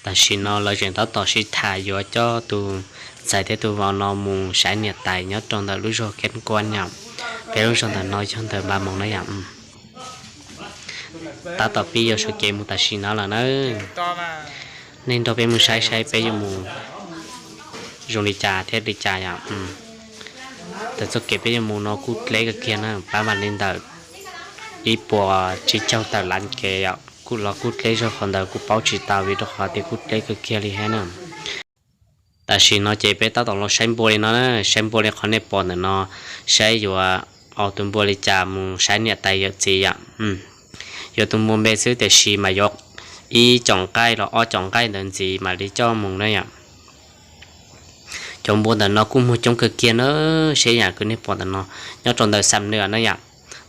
Tam sim no lawv tseem tab tom sib tham yuav coj tus ntxhais thiab tus vauv no mus saib niam tais nyob rau ntawm lub zos Keeb Kuab yom. Peb lub zos ntawm no yog ntawm Npab Moos na yom. Tab tom pib yuav sawv kev mus tam sim no lawm na. Nej nrog peb mus saib saib peb yuav mus zoo li cas thiab li cas yom. Ntawm txoj kev peb yuav mus no kuj deb kawg kiag na, pab mam li ntawm ib puas tsib caug tawm lab kev yom, kuj los kuj deb zog qhov ntawd kuj paub tsis tau vim rau qhov tias kuj deb kawg kiag li thiab na. Tam sim no ces peb tab tom los saib npua li no na, saib npua li qhov nej pom ntawm no, saib yuav ua tus npua li cas mus saib niam tais yawm txiv yom. Yuav tus npua npe xwb tiam sis mas yuav ib com nqaij los ob com nqaij ntawd ntxiv mam li coj mus na yom. Cov npua ntawm no kuj muag coob kawg kiag na, saib yam kws nej pom ntawm no, nyob rau ntawm Xam Nuam na yom.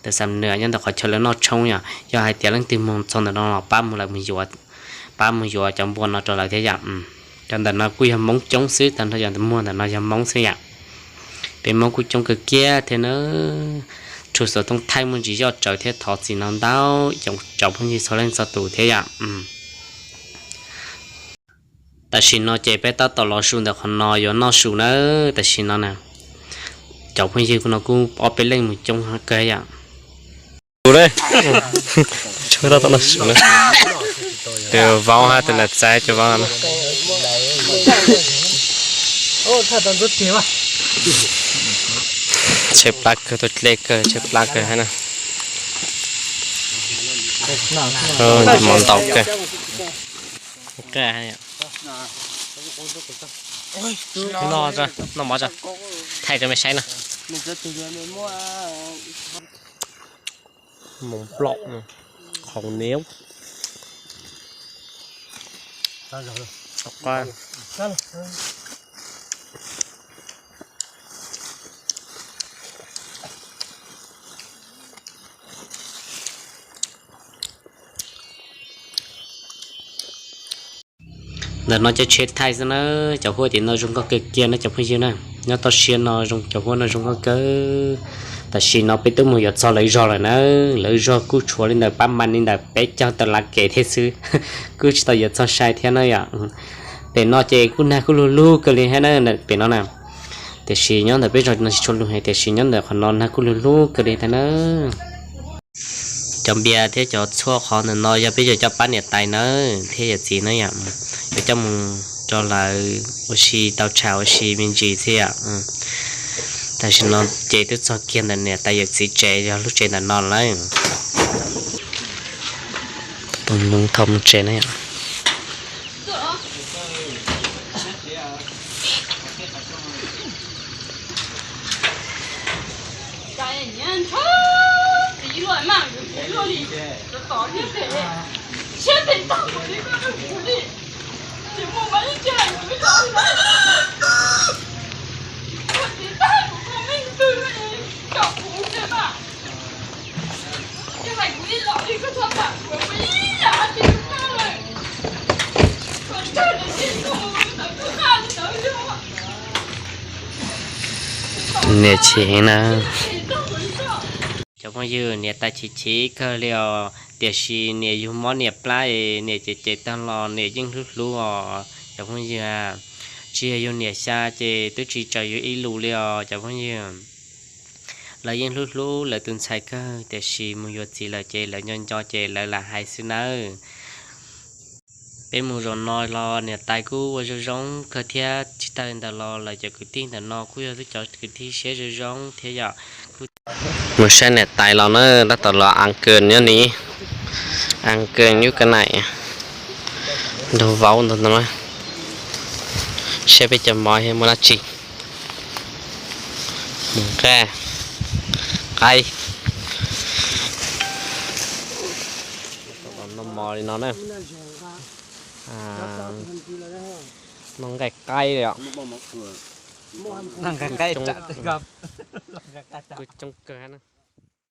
Ntawm Xam Nuam nyob ntawm qhov chaw lawv noj tshoob yom, yog hais tias leej twg mus txog ntawm no los pab mus lawm mus yuav, pab mus yuav cov npua no rau lawv thiab yom. Cov ntawm no kuj yog Hmoob coob xwb, tag nrho cov muag ntawm no yog Hmoob xwb yom. Peb Hmoob kuj coob kawg kiag thiab na. Rhuav xov tooj thaij muaj ntsis zoj tsawv thiab thov txim no ntau cov phooj ywg txhua leej txhua tus thiab yom. Tam sim no ces peb tab tom los su ntawm qhov no yuav noj su na. Tam sim no na, cov phooj ywg no kuj ob peb leej mus coob kawg yom. Tus vauv hab tus niam tais, cov vauv no tshaib plab kawg, tuaj dlej kawg, tshaib plab kawg hab na. Mov ntau kawg. Noj mov tso, thaij rau mej saib na. Mov nplom, qhov niab. Ntawm no cov tsheb thaij xwb na, cov huab tim no zoo nkauj kawg kiag na cov phooj ywg na. Nyob toj siab no zoo, cov huab no zoo nkauj kawg. Tam sim no peb twb mus yuav txog lawv zog lawm na, lawv zog kuj tshuav li ntawm pab mas li ntawm peb caug tawm lab kev thiab xwb, kuj tsis tau yuav txog sai thiab na yom. Pem no ces kuj nag kuj lug lug kawg li thiab na, pem no na. Tiam sis nyob ntawm peb zos no tsis tshua lug heev, tiam sis nyob ntawm qhov no nag kuj lug lug kawg li thiab na. Cov npias thiab cov tshuaj qhov ntawm no yog peb yuav coj pab niam tais na thiab yawm txiv na yom, yuav coj mus rau lawv ua si tau tsham ua si me ntsis thiab yom. Tam sim no ces twb txog kiag ntawm niam tais yawm txiv tsev, yog lub tsev ntawm no lawm. Mus thauj mus tsev na yom. Niam chim heev na. Cov phooj ywg, niam tais chim chim kawg li os, tiam sis niam yug mob niam plab es niam cem cem tag los niam yeej hlub hlub os cov phooj ywg. Tsis yog yug niam xya ces twb tsis tsaws yug ib lus li os cov phooj ywg. Lawv yeej hlub hlub lawv tus ntxhais kawg, tiam sis mus yuav txiv lawm ces lawv nco nco ces lawv lam hais xwb nawb. Peb mus zaum no los niam tais kuj ua zoo zoo kawg thiab, tsis tag li ntawd los lawv cov kwv tij ntawm no kuj yog lub cov kwv tij siab zoo zoo thiab yom. Mus saib niam tais los na, tab tom los ăn cơm nyob ni, ăn cơm yub ka nai, nrog vauv ntag no. Saib peb cov mov thiab muaj dab tsi. Mus nqaij, qaib. Noj mov li no na. Noj nqaij qaib li os. Kuj coob kawg.